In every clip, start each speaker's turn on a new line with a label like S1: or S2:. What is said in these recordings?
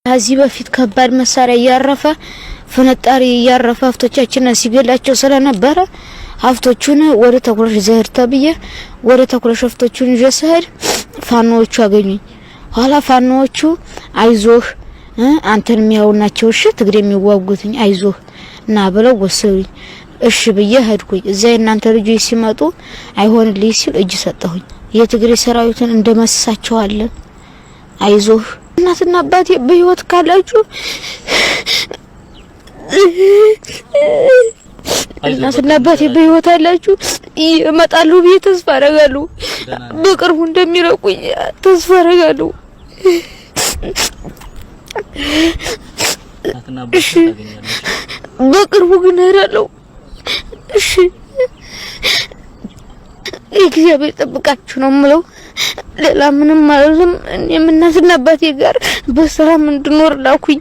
S1: ከዚህ በፊት ከባድ መሳሪያ እያረፈ ፍንጣሪ እያረፈ ሀብቶቻችንን ሲገላቸው ስለነበረ ሀብቶቹን ወደ ተኩለሽ ዘህር ተብዬ ወደ ተኩለሽ ሀብቶቹን ይዤ ስሄድ ፋኖዎቹ አገኙኝ። ኋላ ፋኖዎቹ አይዞህ አንተን የሚያው ናቸው፣ እሺ ትግሬ የሚዋጉትኝ አይዞህ ና ብለው ወሰዱኝ። እሺ ብዬ ሄድኩኝ። እዚያ የእናንተ ልጆች ሲመጡ አይሆንልኝ ሲል እጅ ሰጠሁኝ። የትግሬ ሰራዊትን እንደመስሳቸዋለን፣ አይዞህ እናትና አባቴ በህይወት ካላችሁ፣ እናትና አባቴ በህይወት አላችሁ ይመጣሉ ብዬ ተስፋ አደርጋለሁ። በቅርቡ እንደሚለቁኝ ተስፋ አደርጋለሁ። እሺ፣ በቅርቡ ግን እሄዳለሁ። እሺ፣ እግዚአብሔር ይጠብቃችሁ ነው የምለው። ሌላ ምንም አልልም። እኔም እናትና አባቴ ጋር በሰላም እንድኖር ላኩኝ።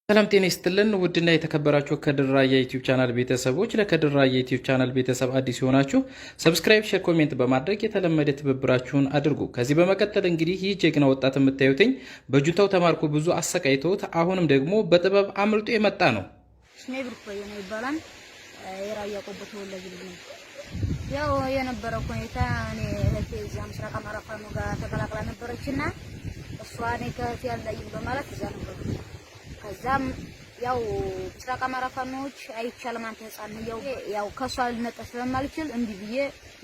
S2: ሰላም ጤና ይስጥልን። ውድና የተከበራችሁ ከድር ራያ ዩቲዩብ ቻናል ቤተሰቦች፣ ለከድር ራያ ዩቲዩብ ቻናል ቤተሰብ አዲስ የሆናችሁ subscribe፣ share፣ comment በማድረግ የተለመደ ትብብራችሁን አድርጉ። ከዚህ በመቀጠል እንግዲህ ይህ ጀግና ወጣት የምታዩትኝ በጁንታው ተማርኮ ብዙ አሰቃይተውት አሁንም ደግሞ በጥበብ አምልጦ የመጣ ነው።
S3: ስሜ ብሩክ በየነ ይባላል። የራያ ቆቦ ተወላጅ ልጅ ነው። ያው የነበረው ሁኔታ እኔ እህቴ እዛ ምስራቅ አማራ ፋኖ ጋር ተቀላቅላ ነበረችና እሷ እኔ ከእህቴ አልለይም በማለት እዛ ነበርኩ። ከዛም ያው ምስራቅ አማራ ፋኖዎች አይቻልም አንተ ህፃን ያው ያው ከሷ ልነጠል ስለማልችል እምቢ ብዬ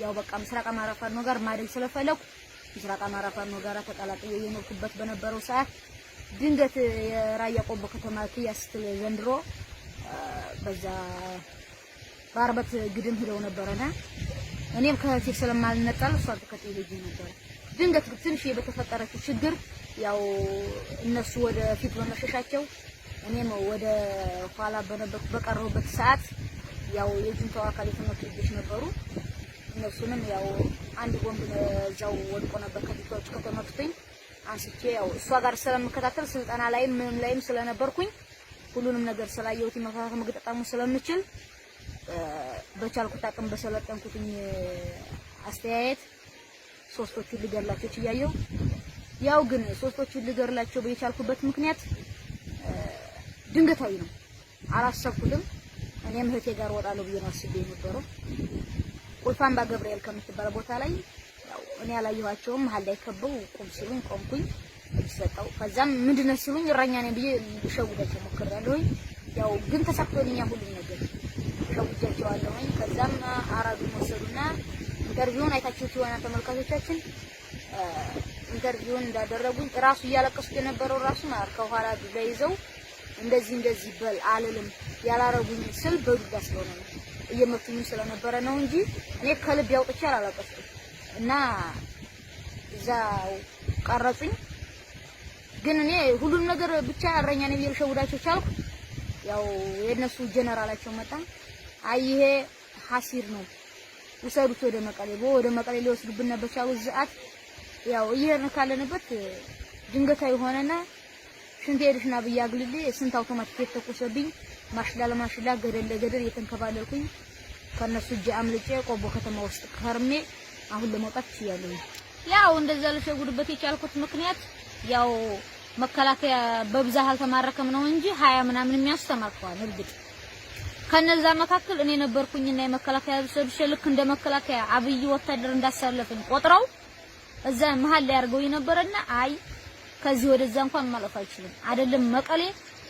S3: ያው በቃ ምስራቅ አማራ ፋኖ ጋር ማደግ ስለፈለኩ ምስራቅ አማራ ፋኖ ጋር ተቀላቅዬ እየኖርኩበት በነበረው ሰዓት ድንገት የራያ ቆቦ ከተማ ትያዝ ስትል ዘንድሮ በዛ በአርበት ግድም ሂደው ነበረና እኔም ከእህቴ ስለማልነጠል እሷን ተከትዬ ሄጄ ነበር። ድንገት ትንሽ በተፈጠረችው ችግር ያው እነሱ ወደ ፊት በመሸሻቸው እኔም ወደ ኋላ በነበርኩ በቀረሁበት ሰዓት ያው የጁንታው አካል የተመቱ ልጆች ነበሩ። እነሱንም ያው አንድ ቦምብ እዛው ወድቆ ነበር ከፊቶቹ ከተመቱትኝ አንስቼ ያው እሷ ጋር ስለምከታተል ስልጠና ላይም ምንም ላይም ስለነበርኩኝ ሁሉንም ነገር ስላየሁት መፈታተል መገጣጠሙ ስለምችል በቻልኩት አቅም በሰለጠንኩትኝ አስተያየት ሶስቶቹን ልገድላቸው ችያለሁ። ያው ግን ሶስቶቹን ልገድላቸው በቻልኩበት ምክንያት ድንገታዊ ነው፣ አላሰብኩትም። እኔም እህቴ ጋር ወጣለሁ ብዬ ነው አስቤ የነበረው። ቁልፋምባ ገብርኤል ከምትባል ቦታ ላይ ያው እኔ አላየኋቸውም። መሀል ላይ ከበው ቁም ሲሉኝ ቆምኩኝ፣ እጅ ሰጠው። ከዛም ምንድነው ሲሉኝ እረኛ ነኝ ብዬ ልሸውዳቸው ሞክሬያለሁኝ። ያው ግን ተሳክቶልኛል ሁሉም ነገር ሸውጃቸዋለሁኝ። ከዛም አራዱን ወሰዱና interview ውን አይታችሁት ይሆናል ተመልካቾቻችን። interview ውን እንዳደረጉኝ ራሱ እያለቀስኩ የነበረው ራሱ ማለት ከኋላ ዱላ ይዘው እንደዚህ እንደዚህ በል አልልም ያላረጉኝ ስል በዱላ ስለሆነ ነው እየመቱኝም ስለነበረ ነው እንጂ እኔ ከልብ ያውጥቼ አላለቀስኩም። እና እዛው ቀረጹኝ። ግን እኔ ሁሉም ነገር ብቻ እረኛ ነኝ ብዬ ልሸውዳቸው ቻልኩ። ያው የነሱ ጀነራላቸው መጣ። አይ ይሄ ሐሲር ነው ውሰዱት ወደ መቀሌ ቦ ወደ መቀሌ ሊወስዱብን ነበር ቻሉ ሰዓት ያው እየሄድን ካለንበት ድንገታዊ ሆነና ሽንት ሄድሽና ብዬ አግልሌ ስንት አውቶማቲክ የተኮሰብኝ ማሽላ ለማሽላ ገደል ለገደል እየተንከባለልኩኝ ከነሱ እጅ አምልጬ ቆቦ ከተማ ውስጥ ከርሜ አሁን ለመውጣት ችያለሁ። ያው እንደዛ ልሸጉድበት የቻልኩት ምክንያት ያው መከላከያ በብዛት አልተማረከም ነው እንጂ 20 ምናምን የሚያንሱ ተማርከዋል። እርግጥ ከነዛ መካከል እኔ ነበርኩኝና የመከላከያ ልብስ ለብሼ ልክ እንደ መከላከያ አብይ ወታደር እንዳሳለፈኝ ቆጥረው እዛ መሀል ላይ አድርገው የነበረና አይ ከዚህ ወደዛ እንኳን ማለፍ አይችልም፣ አይደለም መቀሌ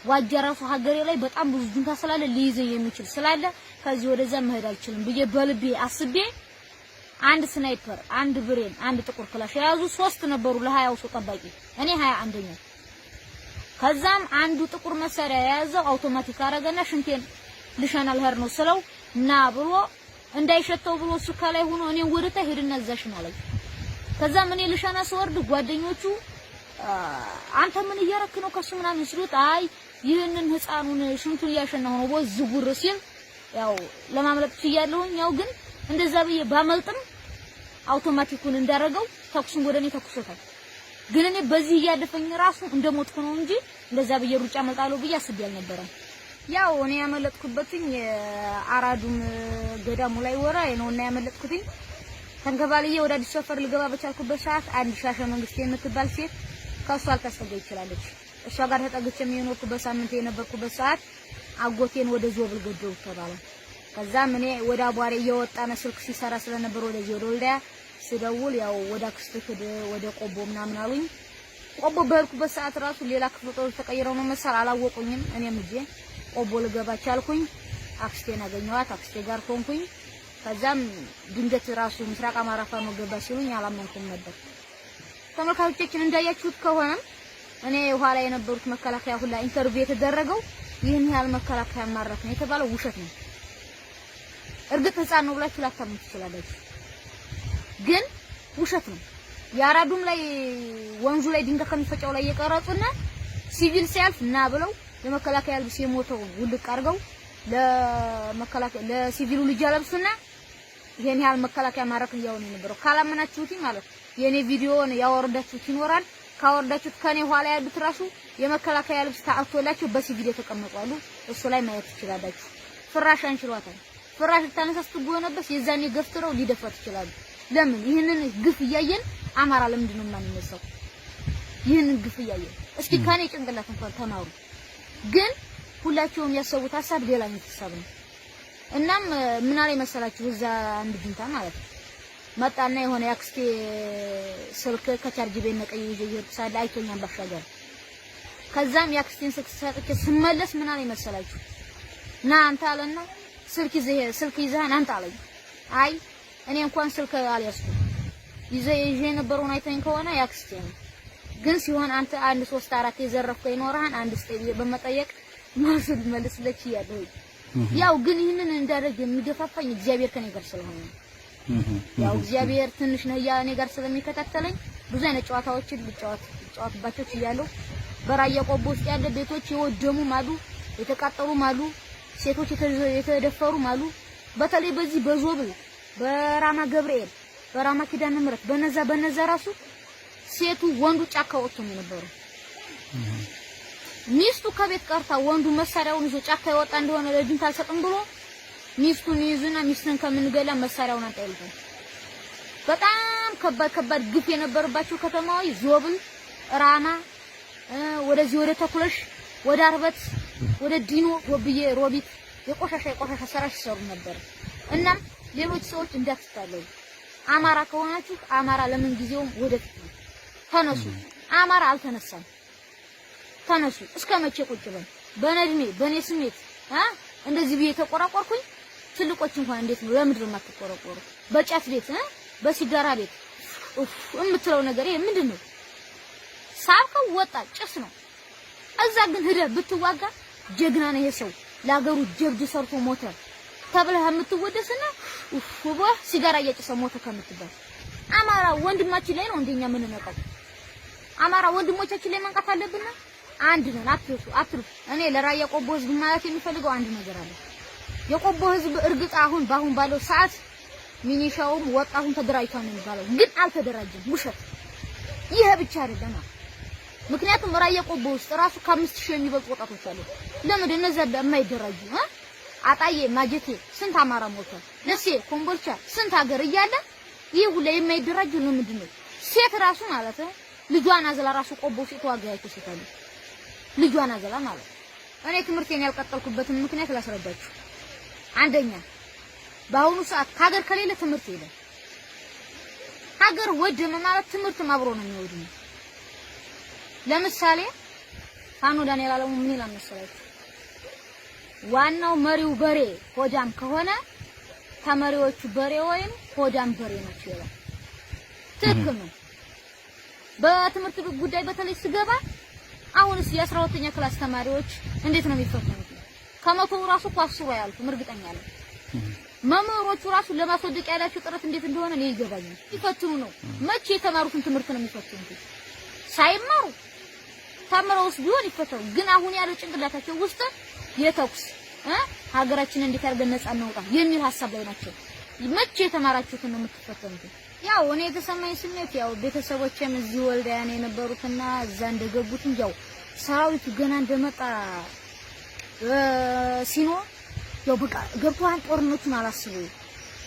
S3: ዋጃ ራሱ ሀገሬ ላይ በጣም ብዙ ጁንታ ስላለ ሊይዘኝ የሚችል ስላለ ከዚህ ወደዛ መሄድ አልችልም ብዬ በልቤ አስቤ አንድ sniper፣ አንድ ብሬን፣ አንድ ጥቁር ክላሽ የያዙ ሶስት ነበሩ ለሀያው ሰው ጠባቂ፣ እኔ 21ኛው። ከዛም አንዱ ጥቁር መሳሪያ የያዘው አውቶማቲክ አረገና ሽንቴን ልሸና ልሄድ ነው ስለው ና ብሎ እንዳይሸተው ብሎ እሱ ከላይ ሆኖ እኔን ወደታ ሄድና እዛ ሽና አለኝ። ከዛም እኔ ልሸና ስወርድ ጓደኞቹ አንተ ምን እያረክ ነው ከሱ ምናምን ሲሉት አይ ይህንን ህፃኑን ሽንቱን እያሸናሁ ነው ቦ ዝጉር ሲል ያው ለማምለጥ ችያለሁኝ። ያው ግን እንደዛ ብዬ ባመልጥም አውቶማቲኩን እንዳረገው ተኩሱን ወደ እኔ ተኩሶታል። ግን እኔ በዚህ እያለፈኝ ራሱ እንደሞትኩ ነው እንጂ እንደዛ ብዬ ሩጫ አመልጣለሁ ብዬ አስቤ አልነበረም። ያው እኔ ያመለጥኩበትኝ አራዱም ገዳሙ ላይ ወራ ነው እና ያመለጥኩትኝ ተንከባልዬ ወደ አዲስ ሰፈር ልገባ በቻልኩበት ሰዓት አንድ ሻሸ መንግስት የምትባል ሴት ከእሷ አልታስጠጋ ይችላለች። እሷ ጋር ተጠግቼ የኖርኩበት ሳምንት የነበርኩበት ሰዓት አጎቴን ወደ ዞብል ገደሉት ተባለ። ከዛም እኔ ወደ አቧሬ እየወጣነ ስልክ ሲሰራ ስለነበር ወደዚህ ወደ ወልዲያ ስደውል ያው ወደ አክስትህ ወደ ቆቦ ምናምን አሉኝ። ቆቦ በሄድኩበት ሰዓት ራሱ ሌላ ክፍለ ጦር ተቀይረው ነው መሰል አላወቁኝም። እኔም ሂጄ ቆቦ ልገባ ቻልኩኝ። አክስቴን አገኘኋት። አክስቴ ጋር ሆንኩኝ። ከዛም ድንገት ራሱ ምስራቅ አማራ ፋኖ ገባ ሲሉኝ አላመንኩም ነበር። ተመልካቾቻችን እንዳያችሁት ከሆነም እኔ ኋላ የነበሩት መከላከያ ሁላ interview የተደረገው ይህን ያህል መከላከያ ማረክ ነው የተባለው ውሸት ነው። እርግጥ ህፃን ነው ብላችሁ ላታምኑ ትችላላችሁ፣ ግን ውሸት ነው። የአራዱም ላይ ወንዙ ላይ ድንጋይ ከሚፈጫው ላይ የቀረጹና ሲቪል ሲያልፍ ና ብለው የመከላከያ ልብስ የሞተውን ውልቅ አድርገው ለመከላከያ ለሲቪሉ ልጅ ያለብሱና ይሄን ያህል መከላከያ ማረክ እያሆነ የነበረው ካላመናችሁት ማለት የኔ ቪዲዮን ያወረዳችሁት ይኖራል። ካወረዳችሁት ከኔ ኋላ ያሉት ራሱ የመከላከያ ልብስ ታአቶላችሁ በሲቪል የተቀመጡ አሉ። እሱ ላይ ማየት ትችላላችሁ። ፍራሽ አንችሏታል። ፍራሽ ልታነሳ ስትጎነበስ የዛኔ ገፍትረው ሊደፋት ይችላሉ። ለምን ይህንን ግፍ እያየን አማራ ለምንድን ነው የማንነሳው? ይህንን ግፍ እያየን እስኪ ከኔ ጭንቅላት እንኳን ተማሩ። ግን ሁላቸውም ያሰቡት ሀሳብ ሌላ ሀሳብ ነው። እናም ምን አለ መሰላችሁ እዛ አንድ ጁንታ ማለት ነው መጣና የሆነ የአክስቴ ስልክ ከቻርጅ ቤት ነቀይ ይዤ እየሄድኩ ሳለ አይቶኛል ባሻገር። ከዛም የአክስቴን ስልክ ሰጥቼ ስመለስ ምን አለ መሰላችሁ ና አንተ አለና ስልክ ይዘህ ስልክ ይዘህን አንተ አለኝ። አይ እኔ እንኳን ስልክ አልያዝኩም ይዘህ ይዤ የነበረውን አይተኝ ከሆነ የአክስቴ ነው፣ ግን ሲሆን አንተ አንድ ሶስት አራት የዘረፍከው ይኖርሃን አንድ ስጠኝ ብዬ በመጠየቅ መልሱን መልስለች እያለሁ ያው ግን ይህንን እንዳደርግ የሚገፋፋኝ እግዚአብሔር ከኔ ጋር ስለሆነ ነው። ያው እግዚአብሔር ትንሽ ነህ እያለ እኔ ጋር ስለሚከታተለኝ ብዙ አይነት ጨዋታዎችን ልጫወትባቸው ችያለሁ። በራያ ቆቦ ውስጥ ያለ ቤቶች የወደሙም አሉ፣ የተቃጠሉም አሉ፣ ሴቶች የተደፈሩም አሉ። በተለይ በዚህ በዞብል በራማ ገብርኤል በራማ ኪዳነ ምሕረት በነዛ ራሱ ሴቱ ወንዱ ጫካ ወጥቶ ነው የነበረው። ሚስቱ ከቤት ቀርታ ወንዱ መሳሪያውን ይዞ ጫካ የወጣ እንደሆነ ለጁንታ አልሰጥም ብሎ ሚስቱን ይዙና ሚስትን ከምንገላ መሳሪያውን አንጣ ይሉታል። በጣም ከባድ ከባድ ግፍ የነበረባቸው ከተማዎች ዞብል፣ ራማ፣ ወደዚህ ወደ ተኩለሽ፣ ወደ አርበት፣ ወደ ዲኖ፣ ጎብዬ፣ ሮቢት የቆሻሻ ስራ ሲሰሩ ነበር። እናም ሌሎች ሰዎች እንዳትታለሉ። አማራ ከሆናችሁ አማራ ለምን ጊዜውም ወደፊት ነው። ተነሱ። አማራ አልተነሳም። ተነሱ። እስከ መቼ ቁጭ በል? በኔ እድሜ በኔ ስሜት እንደዚህ ብዬ ተቆራቆርኩኝ። ትልቆች እንኳን እንዴት ነው ለምንድን ነው የማትቆረቆሩ? በጫት ቤት በሲጋራ ቤት ኡፍ የምትለው ነገር ይሄ ምንድን ነው? ሳብከው ወጣ ጭስ ነው። እዛ ግን ሂደህ ብትዋጋ ጀግና ነው ይሄ ሰው ለሀገሩ ጀብድ ሰርቶ ሞተ ተብለህ የምትወደስና ኡፍ ብለህ ሲጋራ እያጨሰ ሞተ ከምትባል አማራ ወንድማችን ላይ ነው እንደኛ የምንነቃው። አማራ ወንድሞቻችን ላይ መንቃት አለብን። አንድ ነን። አትርሱ አትርሱ። እኔ ለራያ ቆቦ ህዝብ ማለት የሚፈልገው አንድ ነገር አለ። የቆቦ ህዝብ እርግጥ አሁን በአሁን ባለው ሰዓት ሚኒሻውም ወጣቱም ተደራጅቷል ነው የሚባለው፣ ግን አልተደራጀም። ውሸት። ይሄ ብቻ አይደለም። ምክንያቱም ራያ ቆቦ ውስጥ ራሱ ከ5000 የሚበልጡ ወጣቶች አሉ። ለምን እነዛ የማይደራጁ? አጣዬ፣ ማጀቴ ስንት አማራ ሞቷል። ደሴ፣ ኮምቦልቻ ስንት ሀገር እያለ ይህ ሁላ የማይደራጁ ነው ምንድን ነው? ሴት ራሱ ማለት ነው ልጇን አዝላ ራሱ ቆቦ ውስጥ የተዋጋች ሴት አለች። ልጇን አዘላ ማለት ነው። እኔ ትምህርቴን ያልቀጠልኩበትን ምክንያት ላስረዳችሁ። አንደኛ በአሁኑ ሰዓት ሀገር ከሌለ ትምህርት የለም። ሀገር ወደመ ማለት ትምህርትም አብሮ ነው የሚወድመው። ለምሳሌ ፋኖ ዳንኤል አለሙ ምን ይላል መሰላችሁ? ዋናው መሪው በሬ ሆዳም ከሆነ ተመሪዎቹ በሬ ወይም ሆዳም በሬ ናቸው ይላል። ትክክል ነው። በትምህርት ጉዳይ በተለይ ስገባ አሁንስ የ12ኛ class ተማሪዎች እንዴት ነው የሚፈተኑት? ከመቶው ራሱ እኮ 10 አያልፉም፣ እርግጠኛ ነኝ። መምህሮቹ ራሱ ለማስወደቅ ያላቸው ጥረት እንዴት እንደሆነ እኔ ይገባኛል። ይፈትኑ ነው መቼ የተማሩትን ትምህርት ነው የሚፈትኑት? ሳይማሩ ተምረውስ ቢሆን ይፈተኑ። ግን አሁን ያለው ጭንቅላታቸው ውስጥ የተኩስ ሀገራችንን እንዴት አድርገን ነፃ እናውጣ የሚል ሀሳብ ላይ ናቸው። መቼ የተማራችሁትን ነው የምትፈተኑት? ያው እኔ የተሰማኝ ስሜት ያው ቤተሰቦቼም እዚህ ወልዲያ ነው የነበሩትና እዛ እንደገቡትም ያው ሰራዊቱ ገና እንደመጣ ሲኖ ያው በቃ ገብቶሃል። ጦርነቱን አላስበው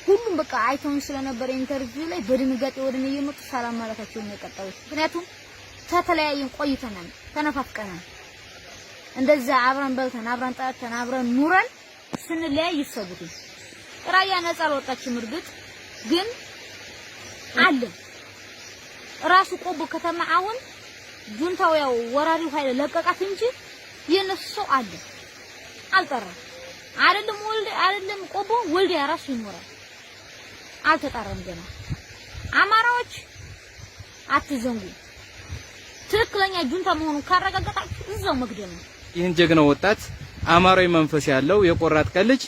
S3: ሁሉም በቃ አይተውን ስለነበረ interview ላይ በድንጋጤ ወደ እኔ እየመጡ ሰላም ማለታቸውን የቀጠሉት። ምክንያቱም ተተለያየን ቆይተናል፣ ተነፋፍቀናል። እንደዛ አብረን በልተን አብረን ጠጥተን አብረን ኑረን ስንለያይ ይሰቡት። ራያ ነፃ አልወጣችም። እርግጥ ግን አለ ራሱ ቆቦ ከተማ አሁን ጁንታው ያው ወራሪው ኃይል ለቀቃት እንጂ የነሱ ሰው አለ አልጠራም። አይደለም ወልድ አይደለም ቆቦ ወልዲያ ራሱ ይኖራል። አልተጣራም ገና። አማራዎች አትዘንጉ። ትክክለኛ ጁንታ መሆኑን ካረጋገጣችሁ እዛው መግደል ነው።
S4: ይህን ጀግና ወጣት አማራዊ መንፈስ ያለው የቆራጥ ቀን ልጅ